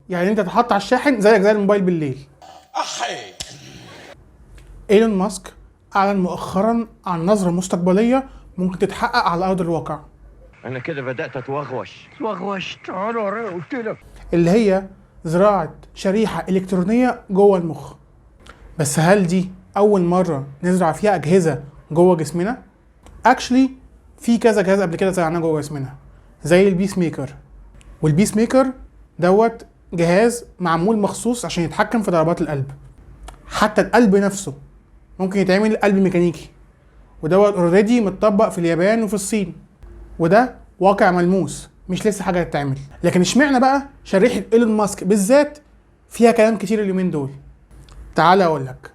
يعني انت تحط على الشاحن زيك زي الموبايل بالليل. احي. ايلون ماسك اعلن مؤخرا عن نظرة مستقبلية ممكن تتحقق على ارض الواقع. انا كده بدات اتوغوش. توغوشت انا قلت لك. اللي هي زراعة شريحة إلكترونية جوه المخ. بس هل دي أول مرة نزرع فيها أجهزة جوه جسمنا؟ actually في كذا جهاز قبل كده زرعناه جوه جسمنا، زي ال pacemaker. وال pacemaker دوت جهاز معمول مخصوص عشان يتحكم في ضربات القلب. حتى القلب نفسه ممكن يتعمل قلب ميكانيكي، ودوت already متطبق في اليابان وفي الصين، وده واقع ملموس مش لسه حاجة تتعمل. لكن اشمعنى بقى شريحة ايلون ماسك بالذات فيها كلام كتير اليومين دول؟ تعالى اقول لك.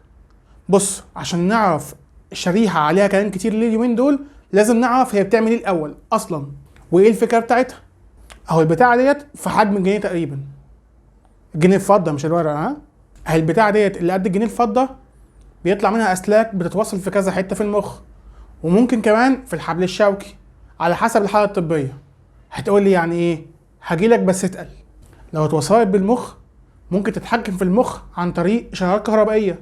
بص، عشان نعرف الشريحة عليها كلام كتير ليه اليومين دول، لازم نعرف هي بتعمل ايه الاول اصلا، وايه الفكرة بتاعتها. اهو البتاعه ديت في حجم الجنيه تقريبا، الجنيه الفضة مش الورقة. ها، اهي البتاعه ديت اللي قد الجنيه الفضة بيطلع منها اسلاك بتتوصل في كذا حتة في المخ، وممكن كمان في الحبل الشوكي على حسب الحالة الطبية. هتقول لي يعني ايه؟ هجيلك بس اتقل. لو اتوصلت بالمخ ممكن تتحكم في المخ عن طريق اشارات كهربائية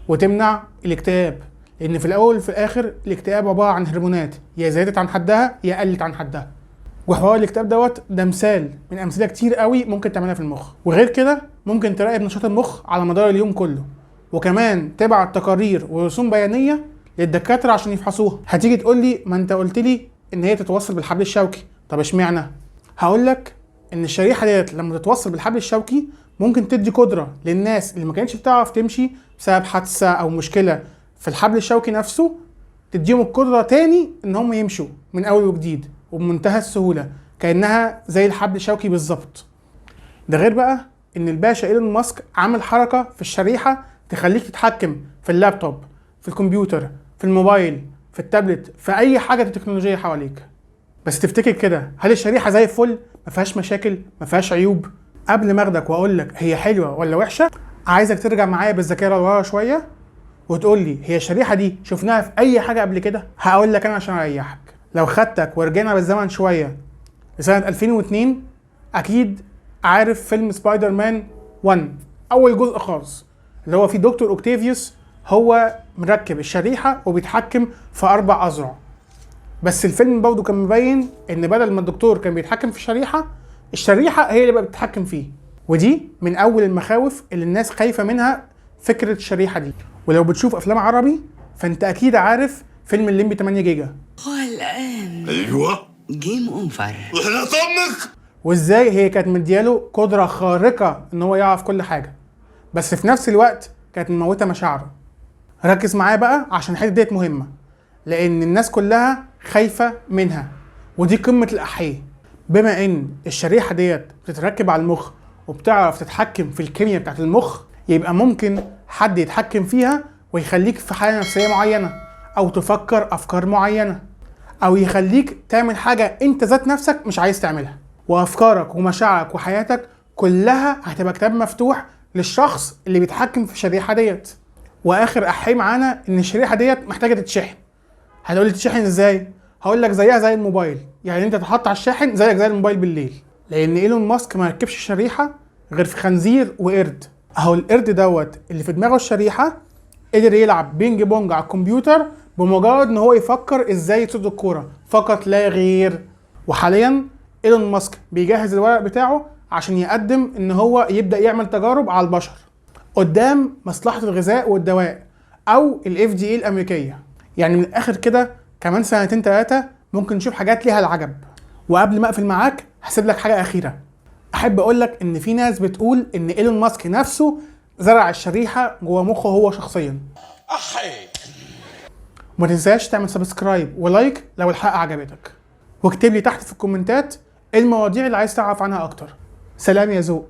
وتمنع الاكتئاب، لان في الاول وفي الاخر الاكتئاب عبارة عن هرمونات، يا زادت عن حدها يا قلت عن حدها. وحوار الاكتئاب دوت ده مثال من امثلة كتير قوي ممكن تعملها في المخ. وغير كده ممكن تراقب نشاط المخ على مدار اليوم كله، وكمان تبعت تقارير ورسوم بيانيه للدكاتره عشان يفحصوها. هتيجي تقول لي ما انت قلت لي ان هي تتوصل بالحبل الشوكي، طب اشمعنى؟ هقول لك ان الشريحة ديت لما تتوصل بالحبل الشوكي ممكن تدي قدره للناس اللي ما كانتش بتعرف تمشي بسبب حادثه او مشكلة في الحبل الشوكي نفسه، تديهم القدرة تاني ان هم يمشوا من اول وجديد وبمنتهى السهولة، كانها زي الحبل الشوكي بالظبط. ده غير بقى ان الباشا ايلون ماسك عامل حركة في الشريحة تخليك تتحكم في اللابتوب، في الكمبيوتر، في الموبايل، في التابلت، في اي حاجة تكنولوجية حواليك. بس تفتكر كده هل الشريحة زي الفل؟ ما فيهاش مشاكل؟ ما فيهاش عيوب؟ قبل ما اخدك واقول لك هي حلوة ولا وحشة، عايزك ترجع معايا بالذاكرة لورا شوية وتقول لي هي الشريحة دي شفناها في اي حاجة قبل كده؟ هقول لك انا عشان اريحك. لو خدتك ورجعنا بالزمن شوية لسنه 2002، اكيد عارف فيلم سبايدر مان 1، اول جزء خالص، اللي هو فيه دكتور اوكتافيوس هو مركب الشريحة وبيتحكم في 4 اذرع. بس الفيلم برضه كان مبين ان بدل ما الدكتور كان بيتحكم في الشريحة، الشريحة هي اللي بقى بتتحكم فيه. ودي من اول المخاوف اللي الناس خايفة منها، فكرة الشريحة دي. ولو بتشوف افلام عربي فانت اكيد عارف فيلم الليمبي 8 جيجا. والآن ايوه، game over. وحنا طمك. وازاي هي كانت مدياله قدره خارقة ان هو يعرف كل حاجة، بس في نفس الوقت كانت مموته مشاعره. ركز معايا بقى عشان الحتة ديت مهمة، لان الناس كلها خايفة منها، ودي قمة الاحيه. بما ان الشريحة ديت بتتركب على المخ وبتعرف تتحكم في الكيمياء بتاعت المخ، يبقى ممكن حد يتحكم فيها ويخليك في حاله نفسية معينة، او تفكر افكار معينة، او يخليك تعمل حاجة انت ذات نفسك مش عايز تعملها. وافكارك ومشاعرك وحياتك كلها هتبقى كتاب مفتوح للشخص اللي بيتحكم في الشريحة ديت. واخر احي معانا ان الشريحة ديت محتاجه تتشحن. هتقولي تتشحن ازاي؟ هقول لك زيها زي الموبايل، يعني انت تحط على الشاحن زيك زي الموبايل بالليل. لان ايلون ماسك ما ركبش الشريحة غير في خنزير وقرد. اهو القرد دوت اللي في دماغه الشريحة قدر يلعب بينج بونج على الكمبيوتر بمجرد ان هو يفكر ازاي يصد الكورة فقط لا غير. وحاليا ايلون ماسك بيجهز الورق بتاعه عشان يقدم ان هو يبدا يعمل تجارب على البشر قدام مصلحة الغذاء والدواء او ال FDA الامريكية. يعني من الاخر كده كمان سنتين ثلاثة ممكن نشوف حاجات ليها العجب. وقبل ما اقفل معاك هسيب لك حاجة اخيرة. احب اقول لك ان في ناس بتقول ان ايلون ماسك نفسه زرع الشريحة جوه مخه هو شخصيا. احي. وما تنساش تعمل subscribe و like لو الحلقة عجبتك، واكتب لي تحت في الكومنتات ايه المواضيع اللي عايز تعرف عنها اكتر. سلام يا ذوق.